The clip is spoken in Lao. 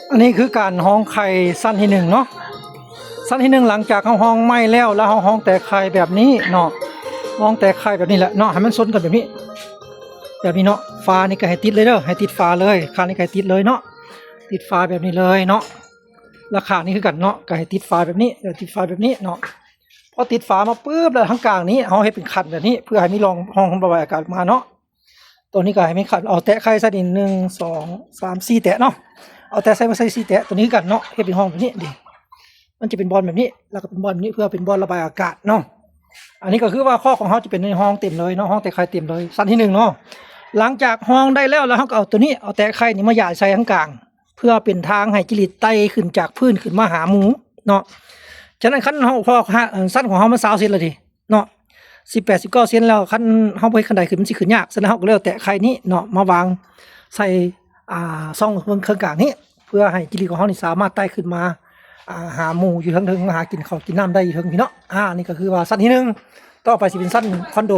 ອັນນີ້ຄືການຮອງໄຂ່ຊັ້ນທີໜຶ່ງເນາະ. ຊັ້ນທີໜຶ່ງ ຫຼັງຈາກເຮົາຮອງໄມ້ແລ້ວ ແລ້ວເຮົາຮອງແຕກໄຂ່ແບບນີ້ເນາະ, ຮອງແຕກໄຂ່ແບບນີ້ແຫຼະເນາະ, ໃຫ້ມັນຊົນກັນແບບນີ້ ແບບນີ້ເນາະ. ຝານີ້ກໍໃຫ້ຕິດເລີຍເດີ, ໃຫ້ຕິດຝາເລີຍ, ຂ້າງນີ້ກໍໃຫ້ຕິດເລີຍເນາະ, ຕິດຝາແບບນີ້ເລີຍເນາະ. ແລ້ວຂ້າງນີ້ຄືກັນເນາະ, ກໍໃຫ້ຕິດຝາແບບນີ້, ຕິດຝາແບບນີ້ເນາະ. ພໍຕິດຝາມາປຶບ ແລ້ວທາງກາງນີ້ເຮົາເຮັດເປັນຂັ້ນແບບນີ້ ເພື່ອໃຫ້ມີຮ່ອງ ຮ່ອງລະບາຍອາກາດອອກມາເນາະ. ຕົວນີ້ກໍໃຫ້ມີຂັ້ນ ເອົາແຕະໄຂ່ໃສ່ນີ້ ໜຶ່ງ ສອງ ສາມ ສີ່ແຕະເນາະ, ເອົາແຕະໄຂ່ມາໃສ່ສີ່ແຕະ. ຕົວນີ້ຄືກັນເນາະ, ເຮັດເປັນຮ່ອງແບບນີ້ເດ້, ມັນຈະເປັນບ່ອນແບບນີ້ ແລ້ວກໍເປັນບ່ອນແບບນີ້ ເພື່ອເປັນບ່ອນລະບາຍອາກາດເນາະ. ອັນນີ້ກໍຄືວ່າຄອກຂອງເຮົາຈະເປັນໃນຮ່ອງເຕັມເລີຍເນາະ, ຮ່ອງແຕະໄຂ່ເຕັມເລີຍ ຊັ້ນທີໜຶ່ງເນາະ. ຫຼັງຈາກຮ່ອງໄດ້ແລ້ວ ແລ້ວເຮົາກໍເອົາຕົວນີ້ ເອົາແຕະໄຂ່ນີ້ມາຢາຍໃສ່ທາງກາງ ເພື່ອເປັນທາງໃຫ້ຈິລິດໄຕ່ຂຶ້ນຈາກພື້ນຂຶ້ນມາຫາໝູ່ເນາະ. ສະນັ້ນຄັນເຮົາ ເພາະວ່າຊັ້ນຂອງເຮົາມັນຊາວເຊັນແລ້ວເດເນາະ, ສິບແປດ ສິບເກົ້າເຊັນແລ້ວ, ຄັນເຮົາບໍ່ເຮັດຂັ້ນໄດຂຶ້ນ ມັນຊິຂຶ້ນຍາກ. ສະນັ້ນເຮົາກໍເລີຍເອົາແຕະໄຂ່ນີ້ເນາະ ມາວາງໃສ່ ອ່າ ຊ່ອງເບື້ອງເຄິ່ງກາງນີ້ ເພື່ອໃຫ້ຈິລິດຂອງເຮົານີ້ສາມາດໄຕ່ຂຶ້ນມາ ອ່າ ຫາໝູ່ຢູ່ເທິງໆ ມາຫາກິນເຂົ້າກິນນ້ຳໄດ້ຢູ່ເທິງພີ້ເນາະ. ອ່າ ນີ້ກໍຄືວ່າຊັ້ນທີໜຶ່ງ, ຕໍ່ໄປຊິເປັນຊັ້ນຄອນໂດ